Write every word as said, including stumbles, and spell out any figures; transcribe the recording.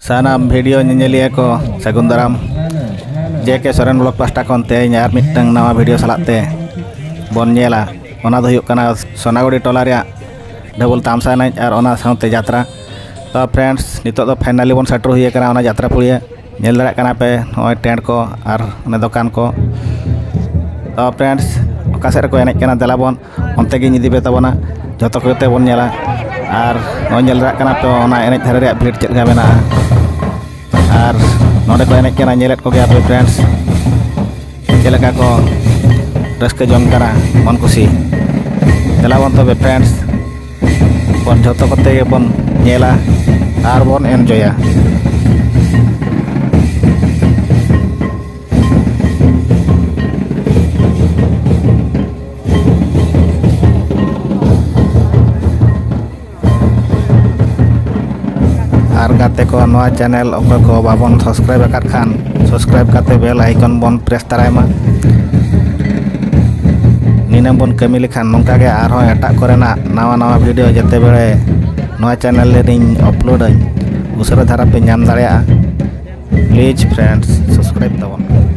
ᱥᱟᱱᱟᱢ ᱵᱷᱤᱰᱤᱭᱳ ᱧᱮᱧᱮᱞᱤᱭᱟᱹ ᱠᱚ ᱥᱟᱹᱜᱩᱱ ᱫᱟᱨᱟᱢ᱾ ᱡᱮ ᱠᱮ ᱥᱚᱨᱮᱱ ᱵᱞᱚᱜ ᱯᱟᱦᱴᱟ ᱠᱷᱚᱱ ᱛᱮᱦᱮᱧ ᱟᱨ ᱢᱤᱫᱴᱟᱝ ᱱᱟᱣᱟ ᱵᱷᱤᱰᱤᱭᱳ ᱥᱟᱞᱟᱜ ᱛᱮ ᱵᱚᱱ ᱧᱮᱞᱟ᱾ ᱚᱱᱟ ᱫᱚ ᱦᱩᱭᱩᱜ ᱠᱟᱱᱟ ᱥᱚᱱᱟᱜᱩᱲᱤ ᱴᱚᱞᱟ ᱨᱮᱭᱟᱜ ᱰᱷᱟᱹᱵᱩᱞ ᱛᱟᱢᱥᱟ ᱮᱱᱮᱡ ᱟᱨ ᱚᱱᱟ ᱥᱟᱶᱛᱮ ᱡᱟᱛᱨᱟ᱾ ᱛᱚ ᱯᱷᱨᱮᱱᱰᱥ, ᱱᱤᱛᱚᱜ ᱫᱚ ᱯᱷᱟᱭᱱᱟᱞᱤ ᱵᱚᱱ ᱥᱮᱴᱮᱨ ᱦᱩᱭ ᱟᱠᱟᱱᱟ ᱚᱱᱟ ᱡᱟᱛᱨᱟ ᱯᱩᱲᱤᱭᱟᱹ᱾ ᱧᱮᱞ ᱫᱟᱲᱮᱭᱟᱜ ᱠᱟᱱᱟ ᱯᱮ ᱱᱚᱜᱼᱚᱭ ᱴᱮᱱᱴ ᱠᱚ ᱟᱨ ᱚᱱᱮ ᱫᱚᱠᱟᱱ ᱠᱚ᱾ ᱛᱚ ᱯᱷᱨᱮᱱᱰᱥ, ᱚᱠᱟ ᱥᱮᱫ ᱨᱮᱠᱚ ᱮᱱᱮᱡ ᱠᱟᱱᱟ, ᱫᱮᱞᱟ ᱵᱚᱱ ᱚᱱᱛᱮ ᱜᱤᱧ ᱤᱫᱤ ᱯᱮ ᱛᱟᱵᱚᱱᱟ᱾ ᱡᱚᱛᱚ ᱠᱚᱛᱮ ᱵᱚᱱ ᱧᱮᱞᱟ᱾ ᱟᱨ ᱱᱚᱜᱼᱚᱭ ᱧᱮᱞ ᱫᱟᱲᱮᱭᱟᱜ ᱠᱟᱱᱟ ᱯᱮ ᱚᱱᱟ ᱮᱱᱮᱡ ᱫᱷᱟᱨᱮ ᱨᱮᱭᱟᱜ ᱵᱷᱤᱲ ᱪᱮᱫ ᱞᱮᱠᱟ ᱢᱮᱱᱟᱜᱼᱟ᱾ ᱟᱨ ᱱᱚᱰᱮ ᱠᱚ ᱮᱱᱮᱡ ᱠᱟᱱᱟ, ᱧᱮᱞᱮᱫ ᱠᱚᱜᱮᱭᱟ ᱯᱮ ᱯᱷᱨᱮᱱᱰᱥ ᱪᱮᱫ ᱞᱮᱠᱟ ᱠᱚ ᱨᱟᱹᱥᱠᱟᱹ ᱡᱚᱝ ᱠᱟᱱᱟ ᱢᱚᱱ ᱠᱩᱥᱤ᱾ ᱫᱮᱞᱟ ᱵᱚᱱ ᱛᱚᱵᱮ ᱯᱷᱨᱮᱱᱰᱥ ᱵᱚᱱ ᱡᱷᱚᱛᱚ ᱠᱚᱛᱮ ᱜᱮᱵᱚᱱ ᱧᱮᱞᱟ ᱟᱨ ᱵᱚᱱ ᱮᱱᱡᱚᱭᱟ᱾ ᱟᱨ ᱜᱟᱛᱮ ᱠᱚ, ᱱᱚᱣᱟ ᱪᱮᱱᱮᱞ ᱚᱠᱚᱭ ᱠᱚ ᱵᱟᱵᱚᱱ ᱥᱟᱵᱥᱠᱨᱟᱭᱤᱵ ᱟᱠᱟᱫ ᱠᱷᱟᱱ, ᱥᱟᱵᱥᱠᱨᱟᱭᱤᱵ ᱠᱟᱛᱮ ᱵᱮᱞ ᱟᱭᱠᱚᱱ ᱵᱚᱱ ᱯᱨᱮᱥ ᱛᱟᱨᱟᱭ ᱢᱟ᱾ ᱱᱤᱱᱟᱹᱝ ᱵᱚᱱ ᱠᱟᱹᱢᱤ ᱞᱮᱠᱷᱟᱱ ᱱᱚᱝᱠᱟ ᱜᱮ ᱟᱨᱦᱚᱸ ᱮᱴᱟᱜ ᱠᱚᱨᱮᱱᱟᱜ ᱱᱟᱣᱟ ᱱᱟᱣᱟ ᱵᱷᱤᱰᱤᱭᱳ ᱡᱮᱛᱮ ᱵᱮᱲᱮ ᱱᱚᱣᱟ ᱪᱮᱱᱮᱞ ᱨᱮᱧ ᱟᱯᱞᱳᱰᱟᱹᱧ, ᱩᱥᱟᱹᱨᱟ ᱫᱷᱟᱨᱟ ᱯᱮ ᱧᱟᱢ ᱫᱟᱲᱮᱭᱟᱜᱼᱟ᱾ ᱯᱞᱤᱡᱽ ᱯᱷᱨᱮᱱᱰᱥ, ᱥᱟᱵᱥᱠᱨᱟᱭᱤᱵ ᱛᱟᱵᱚᱱ ᱯᱮ᱾